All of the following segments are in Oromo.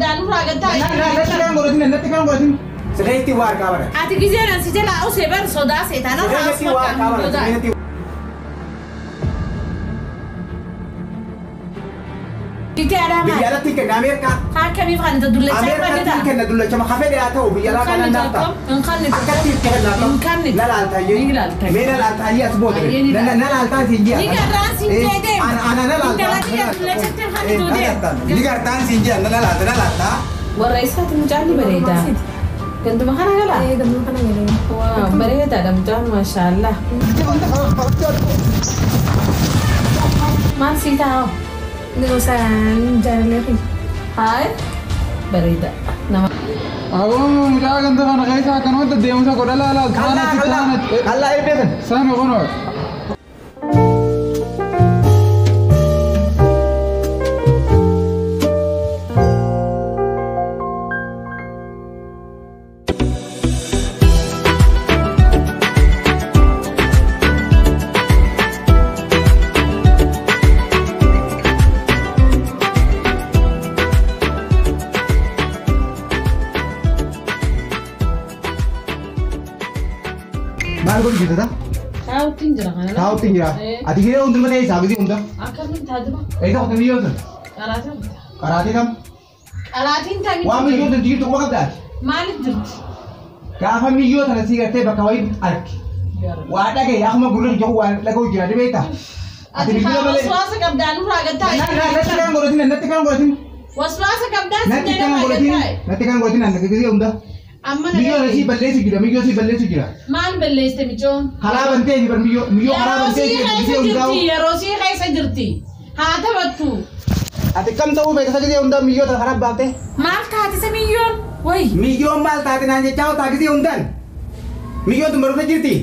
qabdaa nurraa gaddaa. Natti kan godhatin, natti kan godhatin. Sirreetti waa harkaa bara. Ati gizeen si jalaa usee bar sodaa seetaan irraa Sirreetti waa harkaa bara. Sirreetti Bitee alaa biyya maali? alatti kenna Ameerikaa. Akkamiif kan dullachaa Ameerikaatti fadhitaa? kenna dullachama hafee haa ta'u biyya alaa kana naafta. Hin kannitu. Akkatti itti kenna. Hin kannitu. Na laalta Ni laalta. Mee na laalta as booda. Ayyee ni laalta. Na laaltaa siin ji'a. Ni garraan siin jee deema. Ana na laalta. Intala xiyya dullachatti hin kannitu deema. Ni gartaan siin ji'a na laalta na laalta. Warra isaati mucaan ni bareeda. Ganduma kana galaa? Ganduma kana galee. Waa bareedaadha mucaan maashaallah. Maal sii taa'u? Gosaan jaalallee fi. Haay bareeda. Nama. Aboo mucaa ganda kana keessa akkanumatti deemsa godha laalaa Kallaa kallaa kallaa eebbeesan. Sami kunoo. Maal godhu jirta? Taa'uutiin jira kana. Taa'uutiin jira. Ati giree hunduma ta'e isaa gisee hunda. Akkamiin taatuma? Eessa qote miyyoo sun? Qaraatiin qote. Qaraatii kam? Qaraatiin tamii. Waan miyyoo sun jirtu quba qabdaati. Maaliif jirti? Gaafa miyyoo tana sii gartee bakka wayii argi. Waa dhagaye akkuma gurra jiru waa dhaga'u jira ni beektaa? Ati bilbila malee. waswaasa qabdaa nurraa gaddaa. Natti kan godhatin natti kan godhatin. Waswaasa qabdaa si Natti kan jedhama godhatin gaddaa. natti kan godhatin natti gisee hunda. Amma na Miyyoo sii balleessu jira miyyoo sii balleessu jira. Maal balleessite micoon? Karaa bantee fi bar miyyoo miyyoo karaa Yeroo bantee sii fi keessa gisee hundaa'u. jirti yeroo sii keessa jirti. Haa taphattu. Ati kam ta'uu beekta gisee hundaa miyyoo tana karaa baaftee? Maal taate isa miyyoon? Wayi. Miyyoon maal taate naan jechaa ooltaa gisee hundaan? Miyyoon tun barumsa jirti?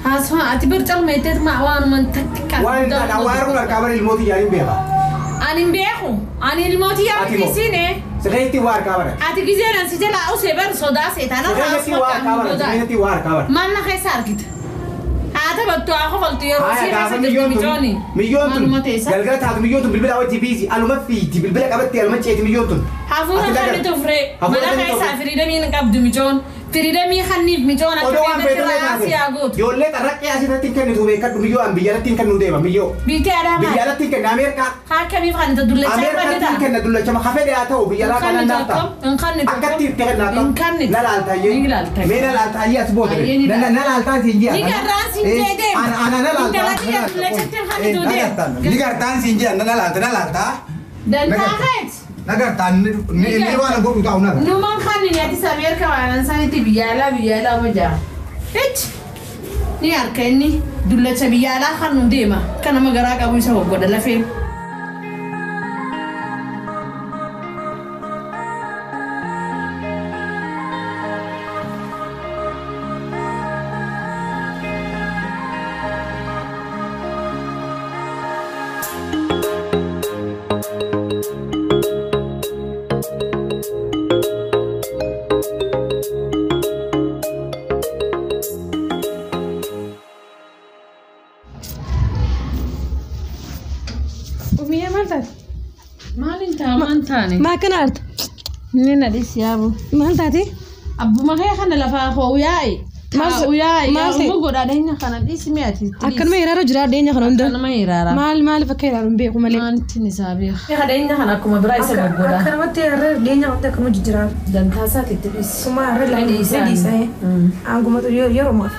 Haasuma ati bir calmeetteet maa waanuma takka. Waan hin taane waan arguun harkaa bara ilmootii yaaliin beeka. Ani hin beeku. Ani ilmootii Ati moo? yaabisiine. Sirreetti waa harkaa bara. Ati gizeen si jalaa usee bar sodaa seetaan irraa Sirreetti waa harkaa bara. Sirreetti waa harkaa bara. Maal na keessa argita? Haa taphattu haa kofaltu yeroo Haaya sii gaafa keessa jirti miyyoon tun micooni. miyyoon tun Maaluma teessa? galgala taatu miyyoon tun bilbila wajji biisi aluma fiiti bilbila qabatte aluma ceeti miyyoon tun. Hafuura Ati kanni lagar- tufree. Hafuura Mana kanni keessaa tufree. firiidamii hin qabdu micoon. Firiidamii kanniif micoon akka Odoo waan feetetti feetu raasii haa taate gootu. ijoollee xarraqqee asirratti hin kennitu beekadhu miyyoo an biyya alatti hin kennu deema miyyoo. Biitee alaa Biyya maali? alatti hin kenna Ameerikaa. Akkamiif kan dullachaa Ameerikaatti hin fadhitaa? kenna dullachama hafee haa ta'u biyya alaa kana naafta. Hin kannitu. Akkatti itti kenna Hin kannitu. Na laalta Ni laalta. Mee na laalta as booda. Ayyee ni Na laalta. laaltaa siin ji'a. Ni garraan siin jee deema. Ana na laalta. Intala xiyya dullachatti hin kannitu deema. Ni gartaan siin ji'a na laalta na laalta. Dantaa keeti. Na gartaan ni waan godhu ta'u na. Numan kanni atis Ameerika waan sanitti biyya alaa biyya alaa hojaa. Hichi. Ni harka inni dullacha biyya alaa kan nu deema. Kan nama garaa qabu isa hoggoda lafee. Umiyya maal taate? Maaliin ta'a waan taane? Maa akkana aarta? Inni na dhis yaabu. Maal taate? Abbuma kee kana lafaa koo yaa'i. Maal Taa'u yaa'i. maal ta'e? Yaa'u godhaa dhiyeenya kana dhisi mi'aati. Akkanuma hiraara jira dhiyeenya kana hunda. Akkanuma hiraara. Maal maaliif akka hiraaru hin beeku malee. Maalittiin isaa beeka. Dhiyeenya kana akkuma biraa isa goggodha. Akkanumatti har'a dhiyeenya hunda akkanuma jijjiiraa. Dantaa isaati itti dhisi. Suma har'a Fedhii dhiisa. isaanii. Aangumatu yeroomaaf.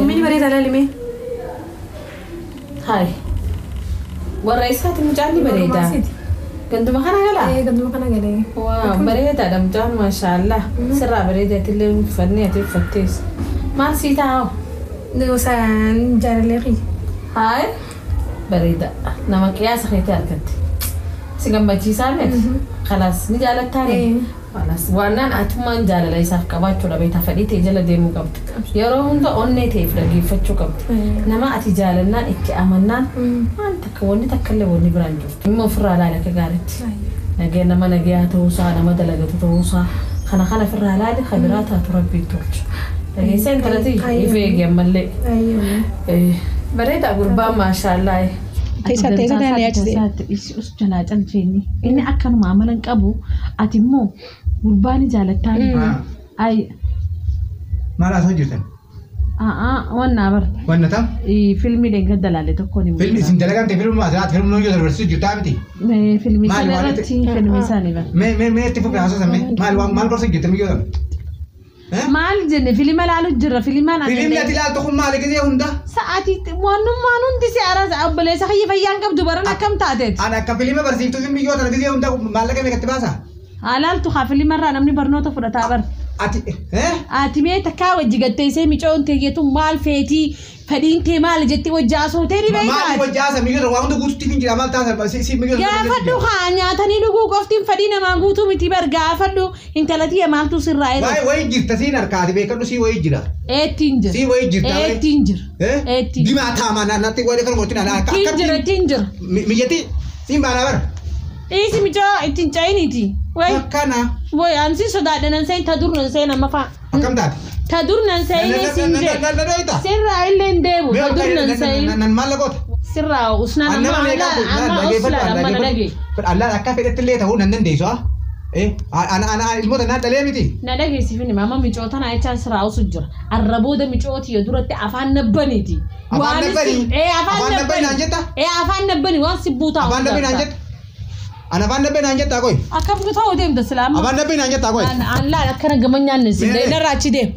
Ummiin bareedaa laalimee. Hayi. Warra isaati mucaan ni bareeda. Ganduma kana galaa? Ganduma kana galee. Waa bareedaadha mucaan maashaallah. Sirraa bareedaati illee uffannee ati uffattees. Maal sii taa'u? Gosaan jaalallee fi. Hayi. Bareeda. Nama qiyaasa keetii argatte. Si gammachiisaa miti? Kalaas ni jaalattaa ni? Kalaas waannaan atummaan jaalala isaaf qabaachuudha beektaa fedhii ta'e jala deemuu qabdu. Yeroo hunda onnee ta'eef dhaggeeffachuu qabdu. Nama ati jaalannaan itti amannaan waan takka wanni takka illee wanni biraan jirtu. Immoo ofirraa ilaali akka gaariitti. Nagee nama nagayaa ta'uusaa nama dalagatu ta'uusaa kana kana ofirraa ilaali kan biraa taatu rabbiin tolcha. Dhageessee intalati ifa eegi ammallee. Bareedaa gurbaan maashaallah. Teessa teessa taanee achi deema. Us jalaa calfeenni. Inni akkanuma amala hin qabu ati immoo gurbaan jaalattaan. Ay. Maal haasoo jirtan? Wanna bara. Wanna tam? Filmii deeggarda laale tokkoon immoo. Filmi isin dalagaan ta'e filmi asirratti filmi nuyi yoo barsiisu jirtaa miti? Filmii sana irratti filmii isaanii bara. Mee mee mee itti fufi haasoo sammee maal maal gorsa jirtan miyyoo tam? Maal jenne filma laalu jirra filmaan ati. Filmni ati ilaaltu kun maali gisee hunda? Sa'aatii waanummaan hundi si aras obboleessa kiyya fayyaan qabdu baran akkam taateeti? Ani akka filma barsiiftuu fi miyyoo tana gisee hunda maallaqa meeqatti baasa? Haalaaltu haa filmarraa namni barnoota fudhataa bara. Ati Ati mee takkaa wajji gattee isee micoon teeyyetu maal feetii fedhiin tee maal jettee wajji haasoo ta'e ni beektaa? Maal wajji haasa miyyoo waan hunda guututti hin jira maal taasa si miyyoo. Gaafadhu haa nyaatanii dhuguu qoftiin fedhii namaa guutuu miti bar gaafadhu intalatiyya maaltu sirraa irra. Wayi wayi jirta siin harkaati beekadhu sii wayi jira. Eettiin jira. Sii wayi jirta. Eettiin jira. Eettiin. Dimaa taamaa naannatti wayi kan gootin ana akka. Ittiin jira ittiin jira. Miyyatti siin baanaa bara. Dhiisi micoo ittiin caayiniiti. Akkana. Woy ansi sodaadha nan seen ta dur nan seen amma fa'a. Akkam taate? Ta dur nan seen siin jee. Sirraa illee hin deebu ta dur nan seen. Nan maal lagoota? Sirraa usnaan amma amma uslaan amma na dhage. Allaan akka fedhetti illee ta'uu nan dandeessu haa? Ana ana ilmoota naan dhalee miti. Na dhageessifini amma micoo tana jechaan sirraa usu jira. Arra booda micooti yoo duratti afaan nabbaniiti. Afaan nabbanii? Afaan nabbanii naan jetta? Afaan nabbanii waan sibbuu taa'u. Afaan nabbanii naan jetta? Ana afaan nabbee naan jettaa koi? Akkam ta'uu deemta silaama. Afaan nabbee naan jettaa koi? An laal akkana gama nyaanne siin narraa achi deem.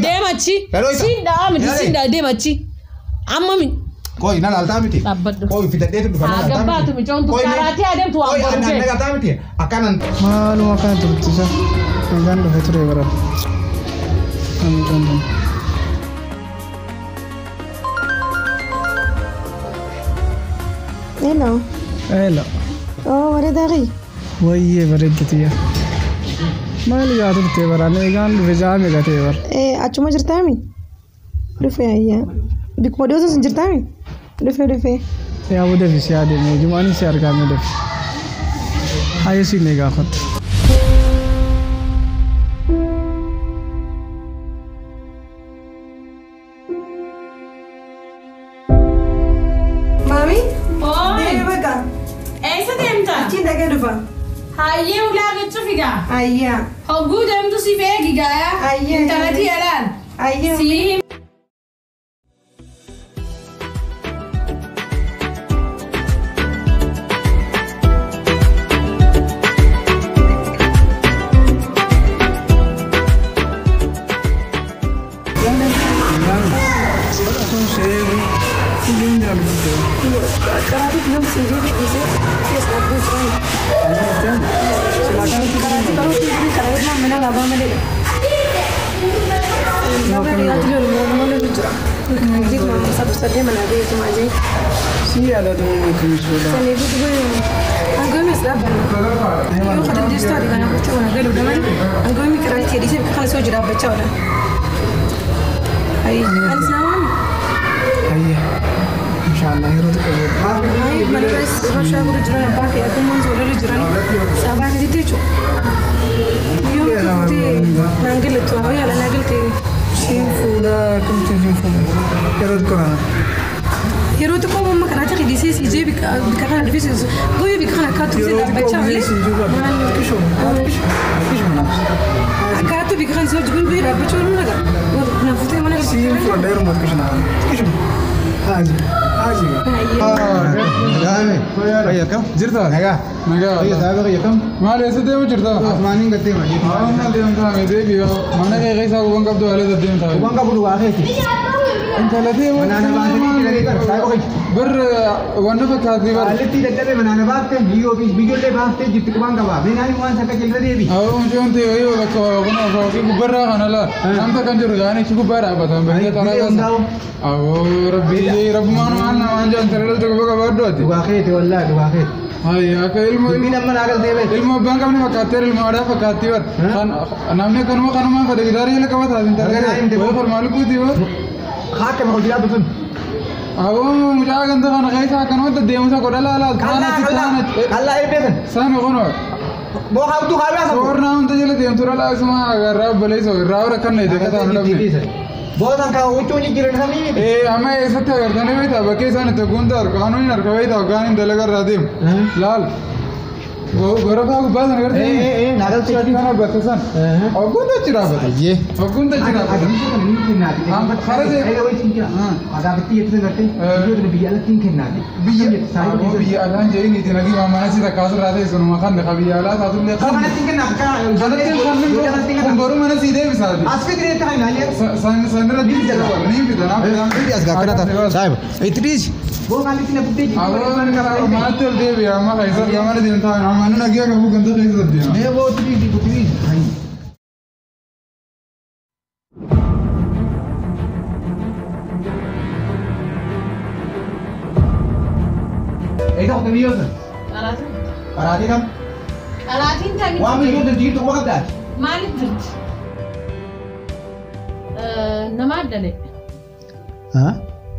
Deem achi. Siin dha'a miti siin dha'a deem achi. Amma mi. Koi na laaltaa miti. Dhaabbadhu. Koi fidadheetu dhufa na laaltaa miti. Gabbaatu micoon tu karaatii adeemtu waan Koi baruu na laaltaa miti. Akkanan. Maaluma akkana turtisa. Nagaan dhufe ture bara. Micoon tun. Hello. Hello. Oh, bareedaa qii. Wayyee bareeddatiya. Maal yaa turte bara eegaan dhufe jaame gatee bara. Achuma jirtaami? Dhufe ayyaa. Bikkuma dhiyoo sun jirtaami? Dhufe dhufe. Yaa budafi si adeeme jumaanis si argaame dafi. Hayyuu siin eegaa kottu. Maami? Oi. Bakka. Eessa deemta? Achiin dhagee dhufa. Hayyee ulaa gochuu figaa. Ayyaa. Hogguu deemtu si feegi gaaya. Ayyee. Intalati yalaan. Ayyee. Si Jirta? Nagaa. Nagaa. Fayya saaba kiyya kam? Maal eessa deemu jirta? Asmaaniin gattee ma jirtu. Maal deemtaa mee deebi mana kee keessaa guban qabdu haala deemtaa. Guban qabu dhugaa keeti. Intalatee Manaana baatanii jiranii bara saaba kiyya. Bar wanna fakkaattii bara. Haallitti dadhabe manaana baaftee biyyoo fi biyyoollee baaftee jirti guban qabaa. Mee waan sakka jala deebi. Awwa mucoon ta'e yoo bakka kun ofii gubbarraa kana laa namta kan jiru gaanii achi gubbaa dhaabbatan bahee taraa kaasa. Awwa rabbi rabbumaan waan namaan jaan taraa tokko qabaadhu ati. Dhugaa keeti wallaahi dhugaa keeti. Hayya akka ilmoo Dubbiin amma naa galtee beekti. ilmoo abbaan qabne fakkaattee ilmoo aadaa fakkaattii bar. Kan namni kanuma kanumaan fedhe gitaarii jala qabataa hin tarree. Waa farmaalu kuutii bar. Haaka ma hojii dhaabbatu sun. Awwa mucaa ganda kana keessa akkanumatti deemsa godha laala. Kallaa kallaa kallaa eebbeesan. Saan kunoo. Boo haabduu haabaa sabu. Soornaa hunda jala deemtu dhala isuma agarraa obboleessoo irraa hora kan na ije kataa hin dhabne. Boodan kan huccuu jijjiiran samii miti. Amma eessatti agartanii beektaa bakkee isaan itti guunta argu anuun harka beektaa hoggaan hin dalaga irraa deemu. Laal. Gorofaa gubbaa sana agartanii. Naa galchee. Kana bakka san. Hogguun achi dhaabbata. Ayyee. Hogguun achi dhaabbata. Biyya alaan jedhin itti nagii mana si takka asirraa ta'e sunuma kan ka biyya alaa taatullee kan. Kanatti kan kun garuu mana si deebisaati. Sanirra ni fida naaf fida. Saahiba itti dhiisi. Aboon manatti ol deebi'a amma keessa gamana deemtaa amma nu nagee qabu ganda keessa deema. Mee boo itti dhiisi itti dhiisi. Eega qote biyyoota. Qaraatii kam? Qaraatiin tamii. Waan biyyoota jirtu quba qabdaati. Maaliif jirti? Nama addale.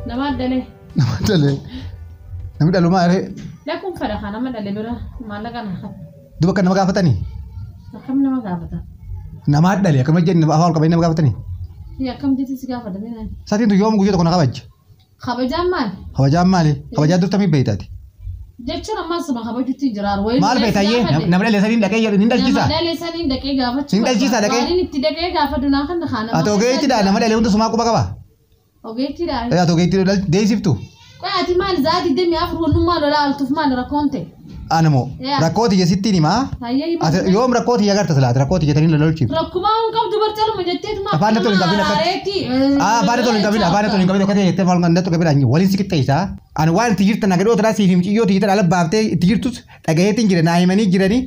Nama addale. Nama dhalee. Namni dhalu maal? Lakkuun fedha kan nama dhale bira maallaqa na qaba. Duba kan nama gaafatanii? Akkam nama gaafata? Nama dhale akkama jenni afaan ol qabanii nama gaafatanii? Akkam jetti si gaafata minaan? Saatiin tu yoom guyyaa tokko na kabajja? Kabajaan maali? Kabajaan maali? Kabajaa durtamii beektaati. Jechuun ammaa suma kabajuutti jira. Maal beektayyee nama dhale saniin dhaqee jedhu hin dhalchisa. Nama dhale saniin dhaqee gaafachuu. Hin dhalchisa dhaqee. Maaliin itti dhaqee gaafadhu naa kan kana. Ati ogeettiidha nama dhale hunda sumaa quba qaba. Ogeettiidha. Ati ogeettii deessiftu. Qoy ati maal za'a 24 wannummaa lolaa altuuf maal rakkoon ta'e? Anamo rakkooti jeesittiin himaa. Yoom rakkooti agarta silaati rakkooti jettanii lolchiif. Rakkumaa hin qabdu barcaluma jetteetuma. Afaan tole hin qabin akkatti. Afaan tole hin qabin afaan tole hin qabin akkatti jettee afaan tole qabin waliin si qixxeessaa. Ani waan itti jirtan nagadoo taraa siif himciyyoo itti ala baaftee itti jirtus dhagaheetiin jira naa himanii jiranii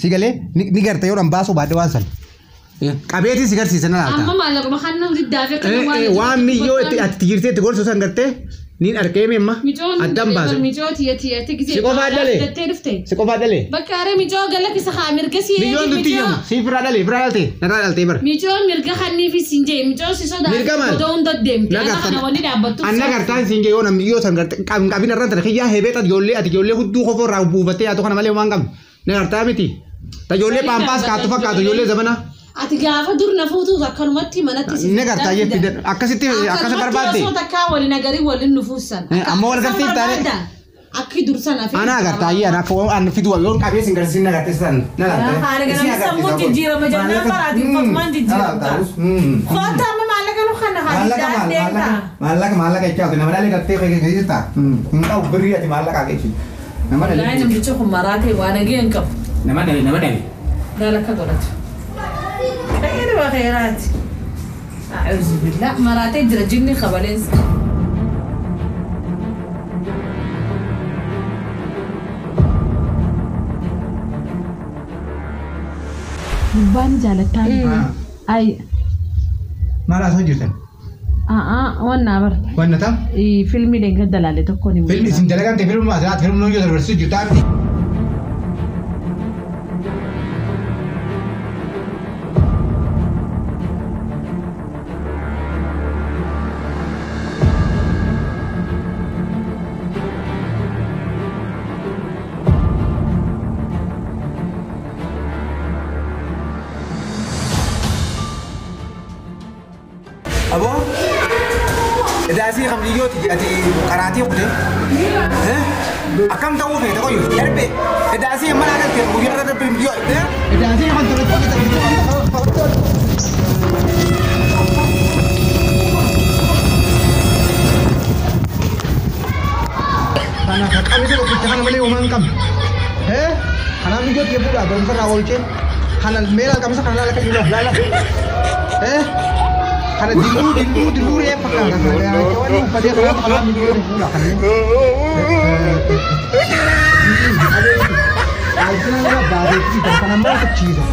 si galee ni garta yoo baasuu baadde waan sana. Qabeetiin si garsiisa na laalta. Amma maallaquma kan namni diddaafee kan waan miyyoo itti jirtee itti gorsu san gartee niin argee meemma addaan baase. Mijoo tiyya tiyya gisee. Si qofaa dhalee. Si qofaa dhalee. Bakka aree mijoo gala kisa haa mirga si Mijoon dutti jedhamu si firaa dhalee firaa dhaltee narraa dhaltee bara. Mijoo mirga kanniifi siin jee mijoo si sodaa. Mirga maal? Odoo hunda deemte. Ana kana wali dhaabbattu. Anna gartaan siin jee yoo namni yoo san gartee qabin irraan tana kiyyaa hebeeta ijoollee ati ijoollee hudduu kofoo irraa buufattee yaatu kana malee waan qabnu. Na gartaa miti. Ta ijoollee paampaas kaattu fakkaatu ijoollee zamana. Ati gaafa dur na fuutuuf akkanumatti manatti si. Inni gartaa jetti akkasitti akkasa barbaadde. Osoo takkaa waliin agarii waliin nufuusan. Amma wal garsiif taane. Akki dur sana fi. Ana gartaa ayyee ana akka waan fidu yoon qabee sin garsiin na gartee san. Haala ganama sammuu jijjiirama jennaan baraati uffatmaan jijjiiramta. Kootta amma maallaqa nu kana haala deemta. Maallaqa maallaqa jechaatu nama dhalee gartee keessa hin qabu birrii ati maallaqa keessa. Nama dhalee. Namtichi kun maraatee waan hagee hin qabu. Nama dhalee nama dhalee. Daala akka godhatu. خير وخيرات أعوذ بالله مراتي جرجني خبلين بان جالتان أي ما لا سجلتن وانا بر وانا تام إيه فيلمي دينك دلالة تكوني فيلم سنتلقى فيلم ما سمعت فيلم نوجد برسجل تامتي Abo, daasii kamliyyooti ati qaraatii kute akkam ta'uu feete qoyu darbe daasii mana galte guyyaa irra darbe miyyoo daasii kan ture kana qaqqabisa tokkicha kana malee homaa hin qabne kanaaf miyyootti eebbuudha barumsa irraa oolchee kana meelaa qabisa kana laala kan jiru laala kana dilluu dilluu dilluu ree fakkaata kana wanni uffatee kanaaf kanaaf miyyoo fuula kana Alfina nama baateetti kana maal tokkiisa